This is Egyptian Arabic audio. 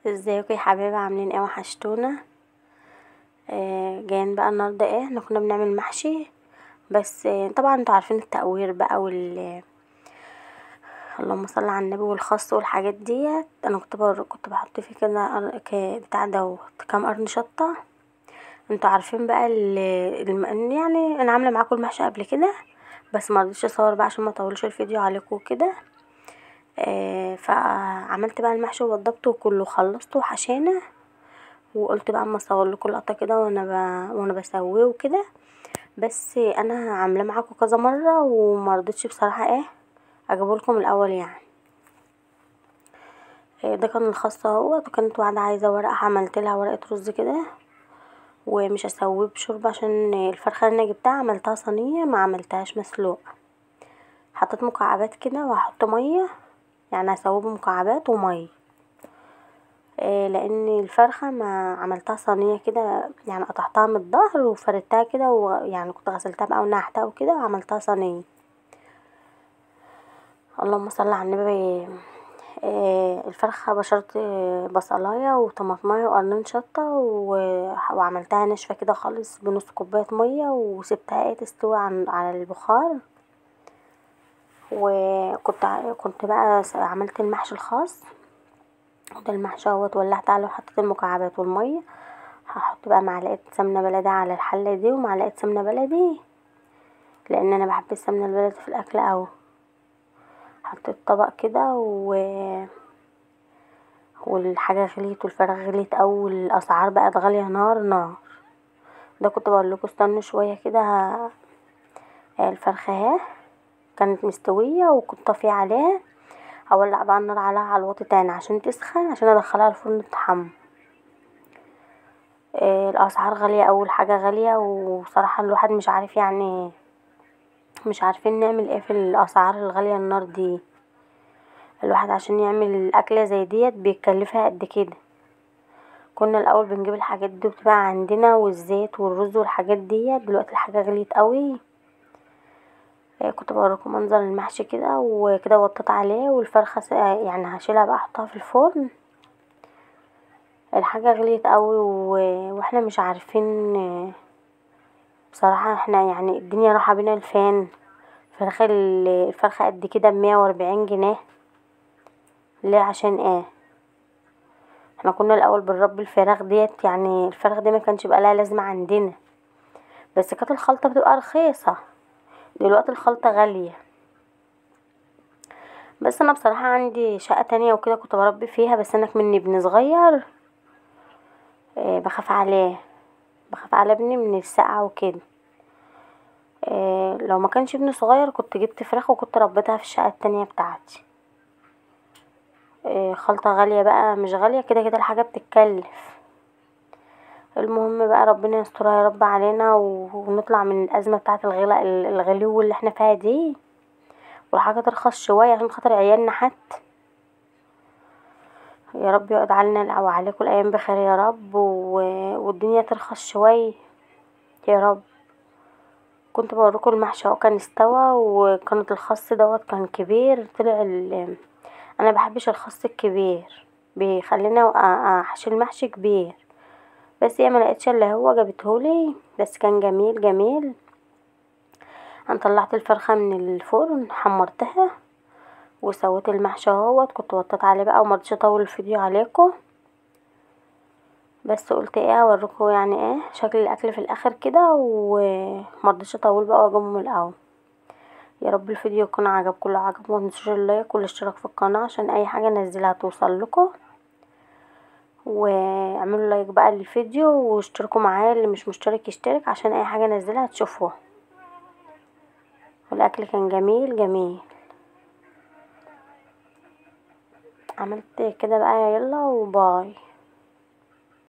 ازيكم يا حبايبي؟ عاملين ايه؟ وحشتونا. جايين بقى النهارده ايه، احنا كنا بنعمل محشي، بس طبعا انتوا عارفين التقوير بقى وال اللهم صل على النبي والخس والحاجات ديت. انا كنت بحط فيه كده بتاع دوت كام قرن شطه. انتوا عارفين بقى يعني انا عامله معاكم المحشي قبل كده، بس ما رضيتش اصور بقى عشان ما اطولش الفيديو عليكم وكده. فعملت بقى المحشي ووضبته كله، خلصته وحشانه، وقلت بقى اما اصور لكم لقطة كده وانا بسويه وكده. بس انا عامله معاكم كذا مرة وما رضيتش بصراحة ايه اجيبه لكم الاول يعني. ده كان الخاص اهوت، وكانت واحدة عايزه ورقة، عملت لها ورقة رز كده، ومش هسويه بشوربه عشان الفرخه اللي انا جبتها عملتها صينية، ما عملتهاش مسلوقة. حطيت مكعبات كده وهحط مية، يعني هسويه بمكعبات ومية، لان الفرخه ما عملتها صينية كده، يعني قطعتها من الظهر وفردتها كده، ويعني كنت غسلتها بقى ونقعتها وكده وعملتها صينية. اللهم صل على النبي. الفرخه بشرت بصلايه وطماطمايه وقرنين شطه وعملتها ناشفة كده خالص بنص كوباية مية، وسبتها ايه تستوي على البخار. وكنت بقى عملت المحشي الخاص ده، المحشي اهوت ولعت عليه وحطيت المكعبات والمية. هحط بقى معلقه سمنه بلدي على الحلة دي، ومعلقة سمنه بلدي لان انا بحب السمنة البلدي في الاكل قوي. حطيت طبق كده والحاجة غليت والفراخ غليت قوي، والاسعار بقت غالية نار نار. ده كنت بقول لكم استنوا شوية كده. الفرخه اهي كانت مستوية وكنت طافية عليها، اولع بقى النار عليها على الواطي تاني عشان تسخن، عشان ادخلها الفرن تتحمر. الاسعار غالية، اول حاجة غالية، وصراحة الواحد مش عارف، يعني مش عارفين نعمل ايه في الاسعار الغالية النار دي. الواحد عشان يعمل اكله زي ديت بيكلفها قد كده. كنا الاول بنجيب الحاجات دي وبتبقى عندنا، والزيت والرز والحاجات ديت، دلوقتي الحاجة غليت قوي. كنت بوريكم منظر المحشي كده وكده، وطيت عليه، والفرخه يعني هشيلها بقى احطها في الفرن. الحاجة غليت قوي واحنا مش عارفين بصراحة، احنا يعني الدنيا راحة بينا الفان. الفرخه قد كده ب140 جنيه، ليه؟ عشان ايه؟ احنا كنا الاول بنربي الفراخ ديت، يعني الفراخ دي ما كانش بقى لها لازمه عندنا، بس كانت الخلطة بتبقى رخيصة. دلوقتي الخلطة غالية. بس انا بصراحة عندي شقه تانية وكده كنت بربي فيها، بس انا مني ابن صغير، بخاف عليه، بخاف على ابني من السقعه وكده. لو ما كانش ابني صغير كنت جبت فراخ وكنت ربيتها في الشقة التانية بتاعتي. خلطه غالية بقى، مش غالية كده كده الحاجة بتتكلف. المهم بقى ربنا يسترها يا رب علينا، ونطلع من الازمة بتاعه الغلاء الغلو اللي احنا فيها دي، والحاجة ترخص شوية عشان خاطر عيالنا حتى. يا رب يقعد علينا وعليكم الايام بخير يا رب، والدنيا ترخص شوية يا رب. كنت بوريكم المحشي اهو كان استوى، وكانت الخس دوت كان كبير، طلع انا بحبش الخس الكبير، بيخلينا احشي المحشي كبير، بس هي ما لقيتش الا هو جابتهولي، بس كان جميل جميل. انا طلعت الفرخه من الفرن حمرتها وسويت المحشي اهوت، كنت وطيت عليه بقى وما رضيتش اطول الفيديو عليكم، بس قلت ايه اوريكم يعني ايه شكل الاكل في الاخر كده، وما رضيتش اطول بقى واجيبه من الاول. يا رب الفيديو يكون عجبكم، لو عجبكم ما تنسوش ال like والاشتراك في القناة عشان اي حاجة انزلها توصل لكم، واعملوا like بقى للفيديو واشتركوا معايا، اللي مش مشترك يشترك عشان اي حاجة انزلها تشوفوها. والاكل كان جميل جميل. عملت كده بقى، يلا وباي.